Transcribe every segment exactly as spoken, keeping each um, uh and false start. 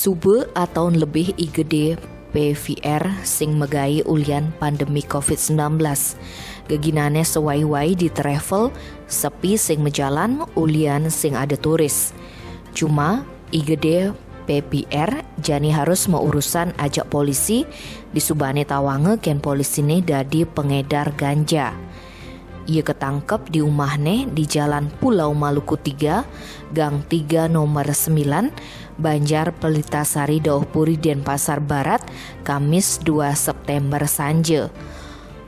Suba ataun lebih I G D P V R sing megai ulian pandemi covid sembilan belas. Geginane sewai-wai di travel, sepi sing mejalan ulian sing ada turis. Cuma I G D P V R jani harus meurusan ajak polisi, di subane tawange ken polisine dadi pengedar ganja. Ia ketangkep di umahne di Jalan Pulau Maluku tiga, Gang tiga nomor sembilan, Banjar Pelitasari Dauhpuri, Denpasar Barat, Kamis dua September sanje.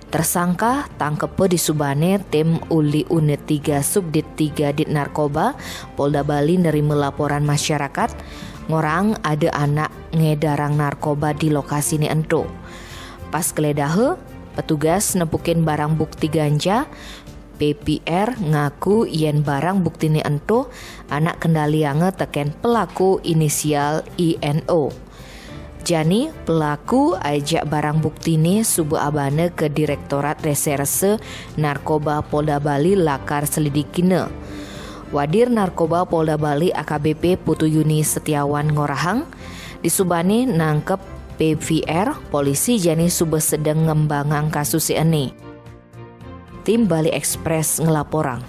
Tersangka tangkepe di subane tim uli Unit tiga Subdit tiga Dit Narkoba Polda Bali nerima laporan masyarakat ngorang ada anak ngedarang narkoba di lokasine ento. Pas geledahe, petugas nepukin barang bukti ganja. P P R ngaku yen barang buktine ento anak kendaliange teken pelaku inisial I N O. Jani, pelaku ajak barang buktine suba abane ke Direktorat Reserse Narkoba Polda Bali lakar selidikine. Wadir Narkoba Polda Bali A K B P Putu Yuni Setiawan ngorahang, di subane nangkep P V R, polisi jani suba sedeng ngembangang kasus ene. Tim Bali Express ngelaporang.